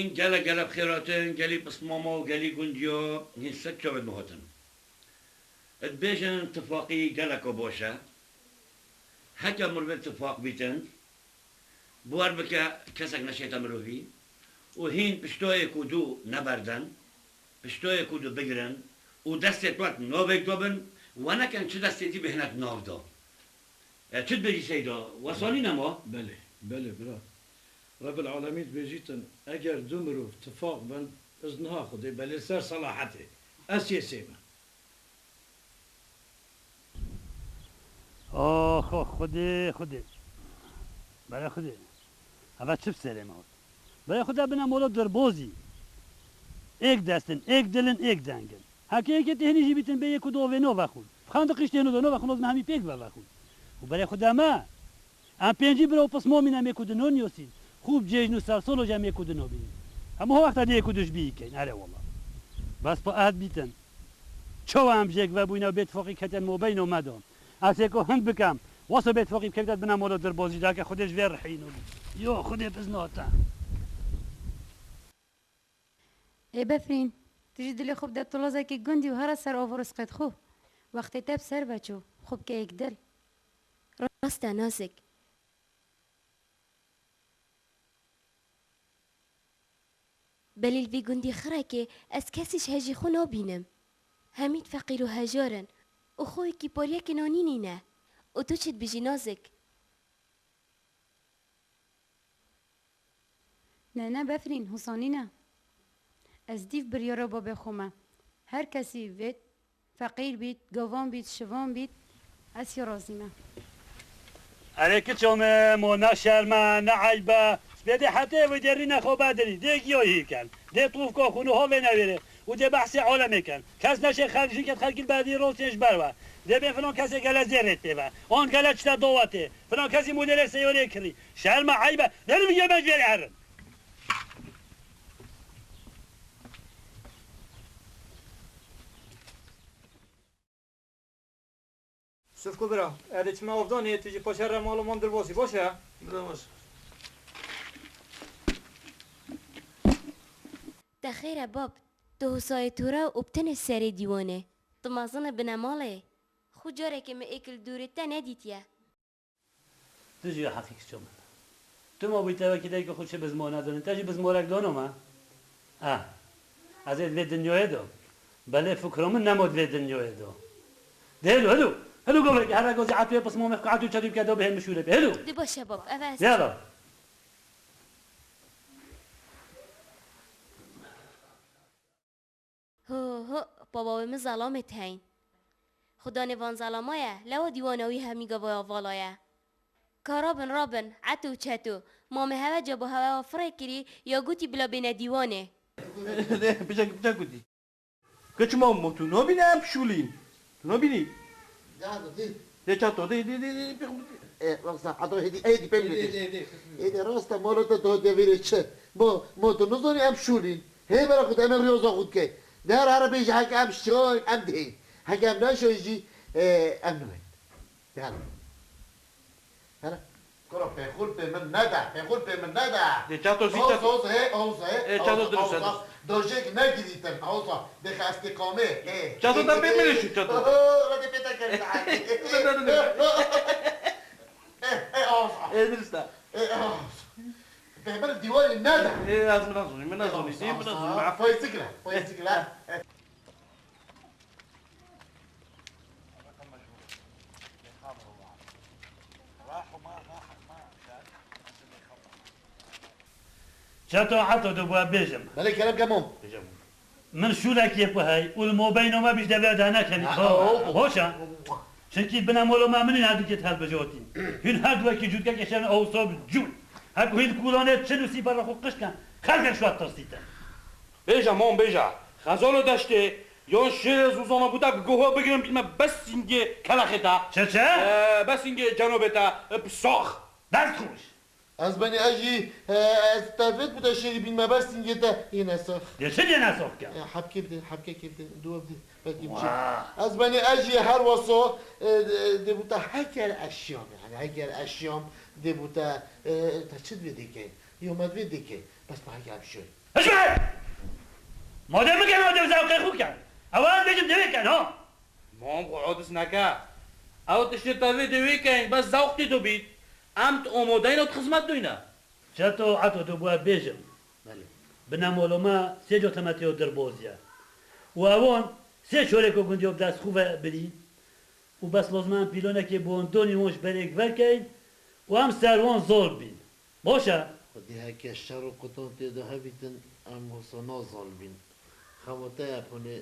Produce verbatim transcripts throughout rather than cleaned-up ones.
Gelek gelek bi xêr hatin, gelî pismama û gelî gundiya hîn sed çavên min hatin. Dibêjin tifaqî geleka baş e. Heke mirovên tifaq bîtin, bawer bike kesek neşête mirovî û hîn piştayê ku du neberdin, piştayê ku du bigirin û destê wek navek dabin, we nekin çi destê dî bihêne di nav de. E, çi dibêjî Seyda? Wesanî nema? Belê, belê bira. Rebbil Alemîn dibêjîtin, eger du mirov tifaq bin, ez niha Xwedê belê ser selahetê. Ez yê sê me. Ox, ox, Xwedê, Xwedê. Belê Xwedê. Heve çi bi serê me hat? Belê Xwedê bine molo dirbozî. Êk dest in, êk dil in, êk deng in. Heke êkê têhnî jî bîtin bê yek û du ovê nove xwin. Xan di qîş têhno de nove xwin, o zime hemî pêk veve xwin. Û belê Xwedê me. Em pêncî biro pismo mîne mêku di no niyosîn. Xûb cêjn û sersono je mêku di no bînin. Hemû ho wexta dê yek û du ji bî keyn. Erê wela. Bes pa ehd bîtin. Çawa em jêk vebûyne û bêtifaqî keten mobeyno me de. Ez ê ku hind bikem. Wasa bêtifaqî bikevîte bina molo dirbozî dake Xwedê ji vê rihîno. Yo, Xwedê biznate. Ê Befrîn, tu jî dilê xwe bide tolozekî gundî û here ser av û rizqêt xwe. Wextê te bi ser ve çû, xwe bike yek dil. Rast e nazik. Belê li vî gundî xirekê ez kesî ji hejî xwe nabînim. Hemî feqîr û hejar in û xwe wekî pariyekê nanî nîne. Û tu çi dibêjî nazik? Ne, ne, Befrîn, hûsanî ne. Ez dîv biryara babê xwe me. Her kesî vêt, feqîr bît, gavan bît, şivan bît, ez jî razî me. Erê kiço me, mo ne şerm e, ne eyb e. Spêdê hetê wê derîne xwe bedirî, dê giyoyî ken. Dê tûfka xwîn û havê newêrê. Û dê behsê alemê ken. Kes neşê xelk, jinkê xelkî li berdî rostên ji ber we. Dê bê filan kesê gele zêrê tê ve. An gele çite dawa tê. Filan kesî modelê seyorê kirî. Şerm e, eyb e. Derin vîdyoyê me ji vêrê herin. Sivko bira, ez ê çime avdanê, tu jî paşê re mala wan dirbasî, baş e? Bira baş. Te xêr e bab, tu hosayê tore û bi tenê serê dîwanê. Tu mezin e binemalê. Xwe carekê min êk li dûrê te nedîtiye. Tu jî heqî kiço min. Tu ma bûyî te wekî dayika xwe çi bizmor nedonî, te jî bizmorek dano me? Eh. Ez ê di vê dinyayê de. Belê fikra min nemo di vê dinyayê de. De hilo, hilo. Hilo govrekî, here gozî etûyê pismamê xwe etû çetû bike de bihên min şûrê pê. Hilo. Di baş e bab, ev ez. Yala. Ho, ho, baba wê min zelamê teyn. Xudanê van zelama ye, lewa dîwana wî hemî gavaya vala ye. Ka rabin, rabin, eto û çeto, mamê hewe cabo hewe wa firê kirî, ya gotî bila bêne dîwanê. Piçek, piçek gotî. Kiç ma, ma tu nabîne em pişûlîn? Tu nabînî? Ya, dî. Dê çato, dê, dê, dê, dê, pê xwe dê. E, wexta, hato hêdî, hêdî pê Hêdî, bidê. Hêdî, hêdî. Hêdî, rasta, mala te tu devirê çi? Mo, mo tu nizanî em pişûlîn. Hê bera xwe em ê riyoza xwe dikey. De her here bêjî heke em şayin, em dihên. Heke em neşayin jî, e, em nihên. De hele. Hele. Kuro pêxul pê min nede, pêxul pê min nede. De çato zî Oz, çato. Oz, he, oz, he. E, çato oz, dirust, oz, çato. Dojek negirîtin, oz. De xestî qamê, he. Çato da pê min şu çato. Oho, la de pê te kerî. E, e, oz. E, dirust e. E, oz. Pê min dîwarî nede. E, ez min nazonî, min nazonî, e, min nazonî. Fayzikle, fayzikle. Çeto heto dibû bêjim. Belê kerem ke mom. Bêjim. Min şûlek yê ku hey û li mobeyno me bîş devre de nekenî. Ha, xo. O, o. Hoş e. Çinkî bine molo me min herdûkê helbijotîn. Hûn her duwekî cûtkekê şevin awsa bi cûn. Her ku hîn kulanê çin û sîpara xwe qişt ken. Xelkek şuat tirsîtin. Bêje mom bêje. Xezalo deştê, yan şêrê zûzana bû te bi goha bigirin bînme bes sîngê kelexê te. Çi, çi? Ee, bes sîngê cenobê te, e, bi sax. Dest xweş. Ez benî ez jî, e, ez te vêt bû te şêrî bînme bes sîngê te yê nesax. Dê çi dê nesax ke? E, hepkê bidê, hepkekê bidê, duwa bidê, belkî biçe. Wah. Ez benî ez jî her wasa, e, e, dê bû te heker eşyam, yani heker eşyam dê bû te, e, te çi divê dê key? Yo me divê dê key. Bes me heker bişoy. Hişme! Madem bikin, madem zewqê xwe ken. Ew an bêjim dewê ken, ha? Mam xwe odis neke. Ew tiştê tevê dewê ken, bes zewq tê do bît. Em tu omodeyn û tu xizmet duyne. Çeto, eto tu bûye bêjim. Belê. Bine molo me sê cotemetê û dirboziye. Û ewon sê çorêko gundî û bi dest xwe ve bidî. Û bes lozim em pîlonekê bi hondonî hon ji berê giverkeyn û em ser wan zol bîn. Baş e? Xwedî heke şer û quton tê de hebîtin, em wisa nazol bîn. Xemo te ye, ponê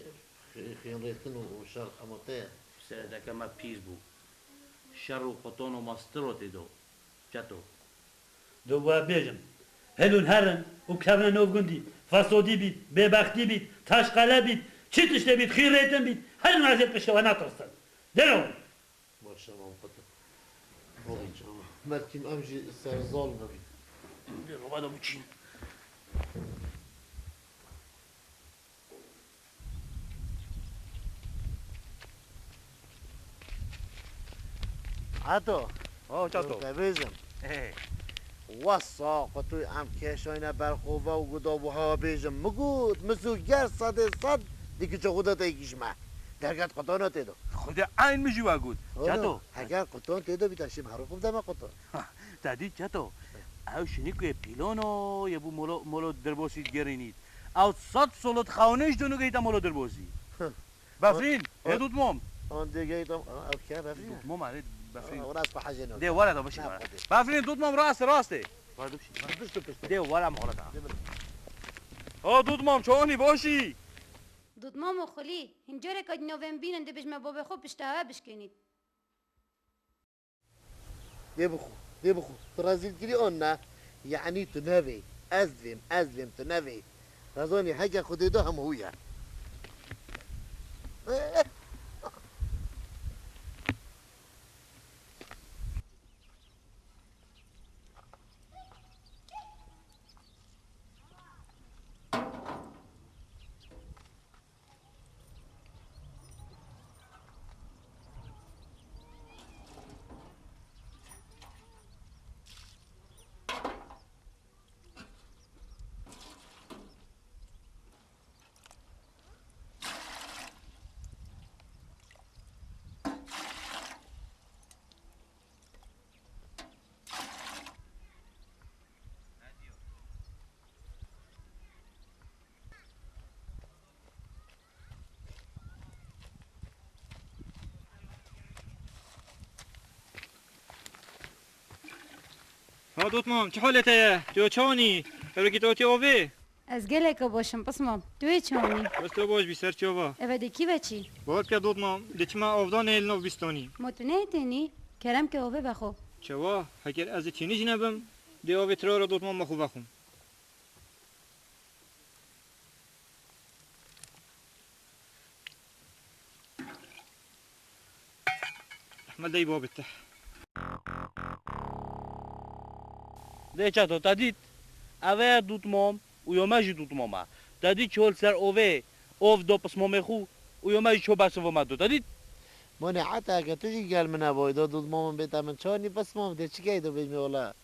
xê-, xênrêtin û, û şer xemo te ye. Seredeke me pîr bû. Şer û quton û mastiro tê do. Çeto. Dû we bêjim. Hilûn herin û kevne nov gundî. Fesodî bît, bêbextî bît, teşqele bît, çi tiştê bît, xîrêtin bît. Hilûn ez ê piştê we netirsin. Dêro. Baş e, mam xwe te. Belkî em jî serzal bibîn. Dêro, we de biçîn. Ato. Oh, çato. Te bêjim. Hey. Wasa, qutû em kêşayne ber xwe ve û guda wiha bêjim. Mi got, mi zû ger sedê sed di giço xwe de têkî ji me. Derget qutona tê do. Xwedê eyn mi jî we got. Oğlum, çato. Heger quton tê do bîta şîm herû xwe deme quton. Te dît çeto? Ew şinî ku yê pîlono, yê bû molo, molo dirbosî digerînît. Ew sed solot xewnê ji dûnû gehîta molo dirbosî. Befrîn, ê dutmom. An dê gehîta, ew kî ye Befrîn? Dutmom, erê Befrîn. Aa, wala ez xwe hejê ne. Dê were da bişî. Befrîn, dutmom rast, rast ê. Were da bişî. Pişt û pişt. Dê were mola da. Dê min. Ha dutmom, çonî başî? Dutmom û Xulî, hin careka dî novên bînin dê bijme bobê xwe pişta hewe bişkênît. Dê bixwe, dê bixwe. Tu rezîl kirî an ne? Yanî tu nevê. Ez divêm, ez divêm, tu nevê. Rezanî heke Xwedê do hemû ye. Ha dotmam, çi halê te ye? Tu çawanî? Herokî te û tê ovê? Ez geleka baş im, pismam. Tu yê çawanî? Bes tu baş bî, ser çava. Eve dê kî ve çî? Bawer ke dotmam, dê çima avdanê li nav bîstanî. Ma tu neyê tênî? Kerem ke ovê vexwe. Çawa? Heger ez ê tênî jî nebim, dê avê tira re dotmam me xwe vexwim. Ehmed dey babê te. Dê çato te dît? Eve ye dûtmam û yo me jî dûtmam e. Te dît çol ser ovê, ov do pismamê xwe û yo me jî ço bersivo me do. Te dît? Mone heta ke tu jî gel min e boy do dûtmamim bê te min çanî pismam dê çi key do bêjmê wala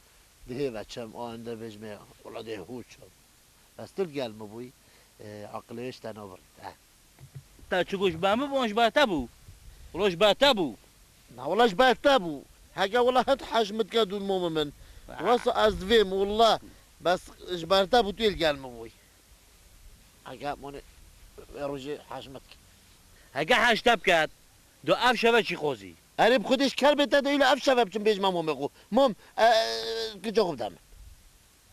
dihê ve çem an de bêjmê wala dê hû çem. Bes tu li gel min bûyî, e, aqilê wê ji te nabirît, he. Te çi got ji ber min bû, an ji ber te bû? Wala ji ber te bû. Na wala ji ber te bû. Heke wala hind hej min dike dûn momi min. Ah. Wesa ez divêm wala. Bes ji ber te bû tu yê li gel min bûyî. Heke monê vê rojê hej min dike. Heke hej te biket, do ev şeve çî xozî? Erê bi Xwedê ji kerbê te de île ev şeve biçim bêjime momê xwe. Mom, e, kica xwe bide min.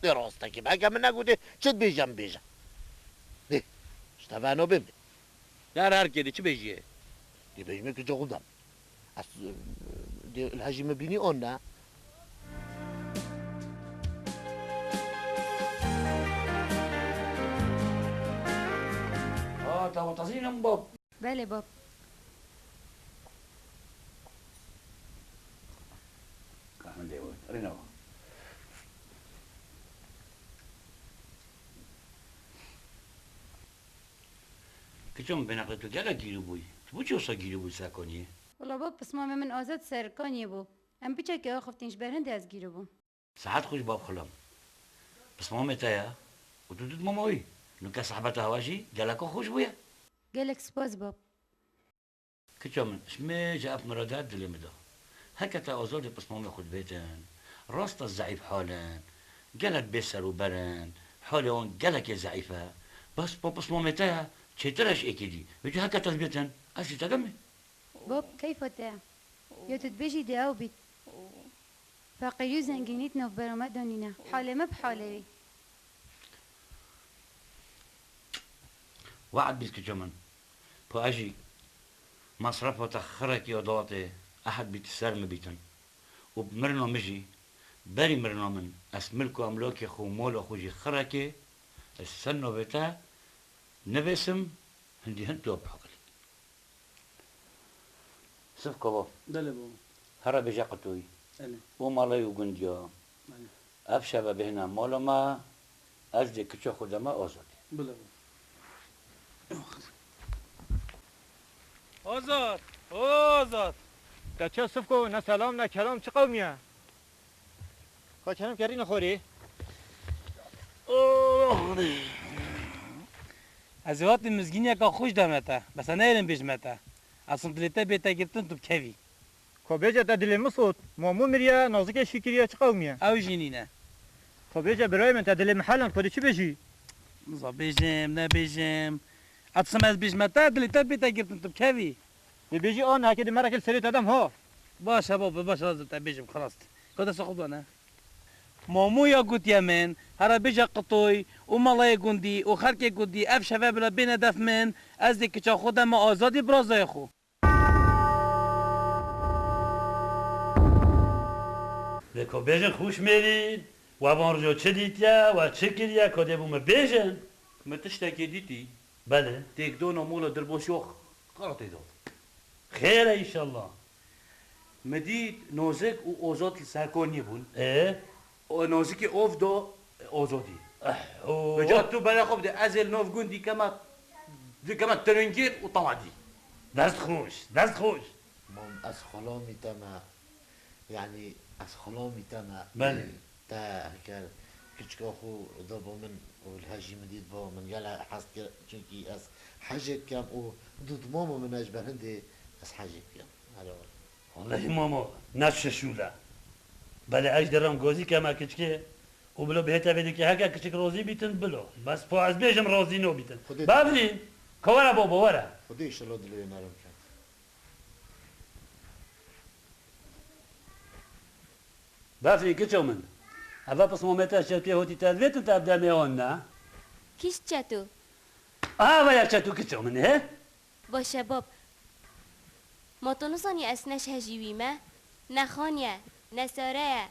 Dê rastekî be. Heke min negotê, çi dibêje min bêje. Dê, ji te ve nabê min. Her her kê dê çi bêjiyê? Dê bêjimê kica xwe bide min. Ez, e, dê li hejî min bînî an ne? Aa, te tezî ne bab. Belê bab. Kahmin de rêna. Kiçim, binaqê tu gelek gîrî bûyî. Tu biçî wisa gîrî bûyî ser kaniyê? Wela bab, pismamê min Azad ser kaniyê bû. Em piçekê axiftin ji ber hindê ez gîrî bûm. Sihet xweş bab Xulam. Pismamê te ye? Tu dût mama wî. Nûke sehbeta hewa jî geleka xweş bûye. Gelek spas bab. Kiça min, ji me ji ev mirade dilê min da. Heke te azadê pismamê xwe dibêtin, rast e zeîf hal in, gelek bê ser û ber in, halê wan gelekê zeîf e. Bes pa pismamê te ya çêtir e ji êkê dî. Vêca heke te dibêtin, ez jî te demê. Bob, keyfa te ye. Ya tu dibêjî dê ew bît. Feqîrî û zengînî di navbera me de nîne. Halê me bi halê wî. We'd bît kiça min. Po ez jî mesrefa te xirekî ya datê, ehd bît ser min bîtin. Û bi mirina min jî, berî mirina min, ez milk û emlakê xwe û mala xwe jî xirekê, ez ser navê te nivêsim, hindî hin tu ya bihaqilî. Sivko bo. Belê baba. Here bêje qitoyî. Belê. Û malê û gundiya. Belê. Ev şeve bihêne mala me, ez dê kiça xwe deme Azadî. Belê baba. Azad! Azad! Te çi Sivko, ne selam ne kelam, çi qewmiye? Xwe kerem kerîne xorî. Oh! Ez ê hatî mizgîniyeka xweş deme te. Bes ez neyêrim bêjime te. Esim dilê te bête girtin tu bikevî. Ko bêje te dilê min sot. Mamû miriye, nazikê şîkiriye, çi qewmiye? Ew jî nîne. Ko bêje birayê min te dilê min helen, ko dê çi bêjî? Niza bêjim, nebêjim. Esim ez bêjime te, dilê te bête girtin tu bikevî. Dê bêjî an heke dê merekê li serê te dem ha. Baş e baba, baş e, ez te bêjim, xelas. Ka desta xwe dane. Mamoya gotiye min, here bêje qitoy û malayê gundî û xelkê gundî ev şeve bila bêne def min, ez dê kiça xwe deme Azadî birazayê xwe. Lê ko bêjin xwişmêrîn, we van roja çi dîtiye, we çi kiriye, ko dê bo min bêjin? Min tiştekê dîtî. Belê. Têkdona mola Dirbasî wa qara tê de. Xêr e înşallah. Min dît Nozik û Ozad li ser koniyê bûn. Ê? O Nozikê ov da Ozadî. Eh, o. Vêca tu berê xwe bide, ez ê li nav gundî keme, di keme tiringêr û temadî. Dest xweş, dest xweş. Mam, ez xulamî te me. Yanî ez xulamî te me. Belê. Te heker kiçika xwe da bo min û li hejî min dît bo min gele hez kir, çunkî ez hejê dikem û dût mama min e ji ber hindê ez hejê dikem. Erê wele. Wellehî mama, ne şeşûl e. Belê ez jî dê rem gozî keme kiçikê û bilo bihête vê dikê heke kiçik rozî bîtin bilo. Bes po ez bêjim rozî nobîtin. Xwedê Bevlî, ka were babo were. Xwedê înşallah dilê wê nerm ket. Befrî kiço min. Eva pismamê te şevkê hotî te divêtin te ev demê an ne? Kîş çeto? Ava ya çeto kiço min he? Baş e bab. Ma tu nizanî ez ne ji hejî wî me? Ne xan ye, ne sare ye,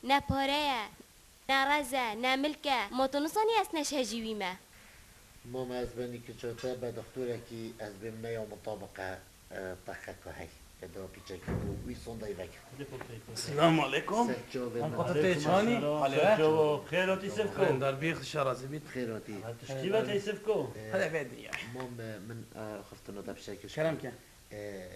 ne pare ye, ne rez e, ne milk e. Ma tu nizanî ez ne ji hejî wî me? Mama ez benî kiço te be dixtorekî ez bêm ne ya mutabiq e, e, teqeka hey. Te da pîçekî û wî sondayî vekir. Selamu aleykum. Ser çavê Em me. Xatir tê çanî? Aleykum selam. Aleykum. Ser çavo. Xêr hatî Sivko. Xêr, dar bî, xişa razî bît. Xêr hatî. Ha, tu şikî ve tey Sivko. E, Hele vê dinya. Mam, e, min, e, xiftina te pişekir. Kerem ke. E,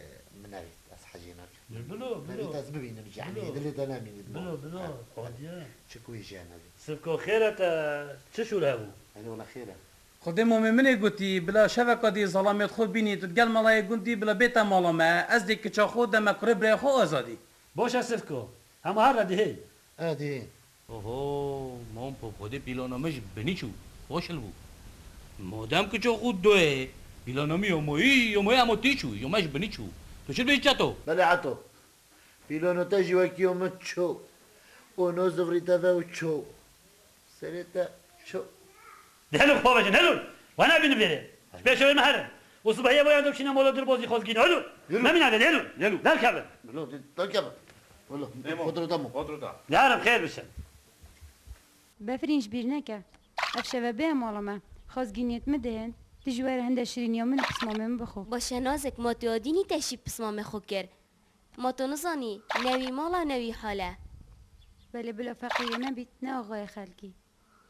min nevît, ez hecî nakim. Dur, bilo, bilo. Nevît ez bibînim, yanî, Bilo. Dilê te nemînît, Bilo, mam. Bilo. Ha, Hadiye. Çi ku jî nevît. Sivko xêr e te, çi şûr hebû? Hele wala xêr e. Xwedê mamê min ê gotî, bila şeveka dî zalamêt xwe bînî, tu digel malayê gundî bila bête mala me, ez dê kiça xwe deme kurê birayê xwe Azadî. Baş e Sivko, hema her re dihê. E, dihê. Oho, mam po Xwedê pîlana min ji binî çû, xweşil bû. Madem kiça xwe doyê, pîlana min ya mayî, ya mayî hema tê çû, ya me ji binî çû. Tu çi dibêjî çeto? Belê Eto. Pîlana te jî wekî ya min çû. Û no zivrî te ve û çû. Serê te çû. Di helo xwe vejin, helo! Wana bînin vêrê. Ji pêşerê me herin. Û sibehiye boyan dom şîne mola Dirbazî xozgîn. Helo! Yürü. Memîn abi, helo! Yürü. Derkevin. Bilo, derkevin. Bilo, Demo. Kodro demo. Kodro da. Yarim xêr bisin. Befrîn ji bîr neke. Ev şeve bê mala me. Xozgîniyet mi dihên. Tu ji we re hinde şirîniya min û pismamê min bixwe. Baş e nazik, ma tu ya dînî te şî pismamê xwe kir. Ma tu nizanî, newî mala newî hale. Belê bila feqîrê nebît, ne axayê xelkî.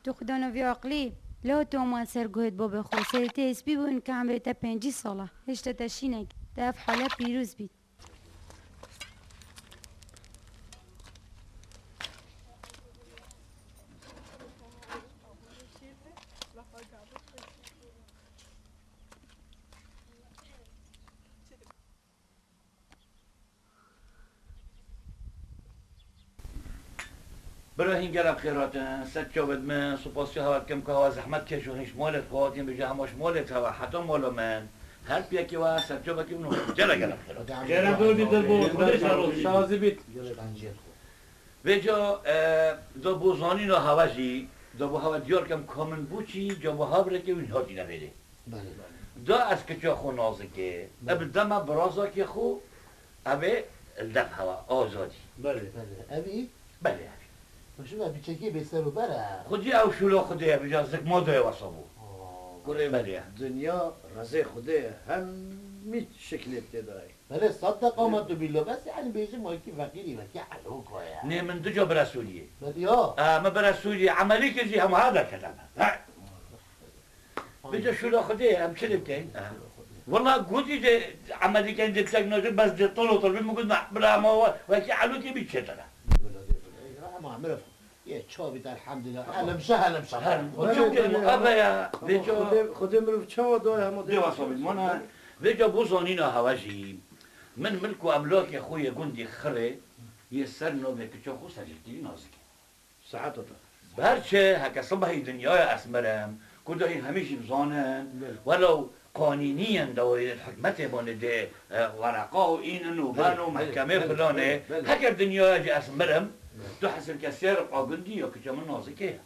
Tu xwedana vî aqlî, la tu aman ser guhêt babê xwe, serê te hêspî bûn ke emrê te pêncî sal e. Hêşta te şînek, te ev hale pîroz bît. Bira hîn gelek xêr hatin, ser çavê min, sipasiya hewa dikim ku hewa zehmet keş û hîn ji malê xwe hatin, bêje hema ji malê hewa heta mala min. Her piyekê we ser çavekî min û gelek gelek xêr hatin. Xêr hatin, dilbor, Xwedê ser razî. Şazî bît. Vêca, e, da bo zanîna hewa jî, da bo hewa diyar kem ka min bû çi, ca bo hevrêkê wî hatî nevêrê. Belê. Da ez kiça xwe nazikê, Belê. Ev dema birazakê xwe, ev ê li dev hewa, azadî. Belê. Belê. Ev î? Belê, ev î. Baş e, ev biçekê bê ser û ber e. Xwedî ew şûla Xwedê ye, bêje zik ma dayê wesa bû. Aa, Kurê belê ye. Dinya rezê Xwedê ye, hemî şiklê tê dayê. Belê, sed deqa ma tu bîlo, bes yani bêjim wekî feqîrî, wekî elûko ye. Nê min du ca bira Sûriyê. Belê ya. E, min bira Sûriyê, emelîkê jî hema ha derketeme. He. Vêca şûla Xwedê ye, em çi lê bikeyin? Wela gotî de emelîkên dê tiştek naçin, bes dê tolo tol bî, min got, "Na, bila ma we, wekî elûkê bî çêtir e." Ama mirov yê çavît, elhamdülillah. Elim şe, elim şe. Her, o çi bikerim, eve ya, vêca Xwedê, Xwedê mirov çawa daye hema dê wasa bît, mana, vêca bo zanîna hewa jî, min milk û emlakê xwe yê gundî Xirê, yê ser navê kiça xwe Secilkirî nazikê. Siheta te. Ber çi, heke sibehî dinyaya ez mirim, ku dayî hemî jî bizanin, Belê. Welew qanîniyên dawayê hikmetê bane dê, e, wereqa û înin û Belê, ben û belê, mehkemê belê, filanê, belê, belê. Heke dinyaya jî ez mirim, Belê. Tu hesibke sêr qagundî ya kiça min nazikê ye.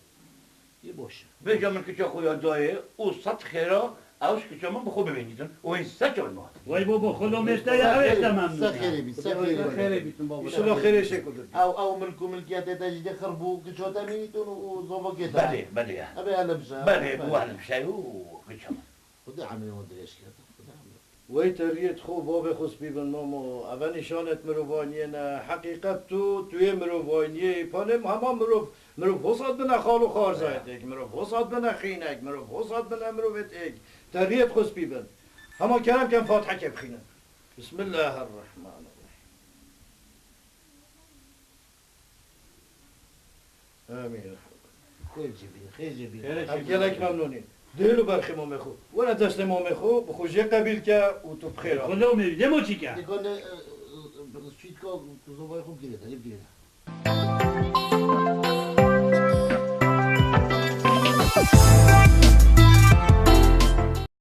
Yê boş. Vêca min kiça xwe ya dayê û sed xêra ew ji kiça min bi xwe bibînîtin û hîn ser çavên min hatin. Vay baba, xwe lomê te ya, ew ê te memnûn. Se xêrê bî, se xêrê bî. Xêrê bîtin baba. Înşallah xêrê şê ku dibî. Ew, ew milk û milkiyetê te jî dê xir bû, kiça te mînîtin û, û zovakê te. Belê, belê. Ev ê elim şe. Belê, bu elim şe û kiça min. Xwedê emrê wan dirêj kerde. Xwedê emrê. Wey teriyê xwe, bavê xwe spî bin, mamo. Eve nîşanêt mirovayniyê ne. Heqîqet tu, tu yê mirovayniyê. Panê hema mirov, mirov hosat bine xal û xarzayêt êk, mirov hosat bine xînek, mirov hosat bine mirovêt êk. Teriyê xwe spî bin. Hema kerem ken Fatiheke bixînin. Bismillahirrahmanirrahim. Amîn. Xêr jî bî, xêr jî bî. Xêr jî bî. Em gelek memnûn in. Dêl û berxê mamê xwe. Were destê mamê xwe, bi xwe jê qebîl ke û tu bi xêr Xwe hat. Lomê, demo çi ke? Dikane, e, e, e, çîtka, tu zovayê xwe bigire, te, lê bigire.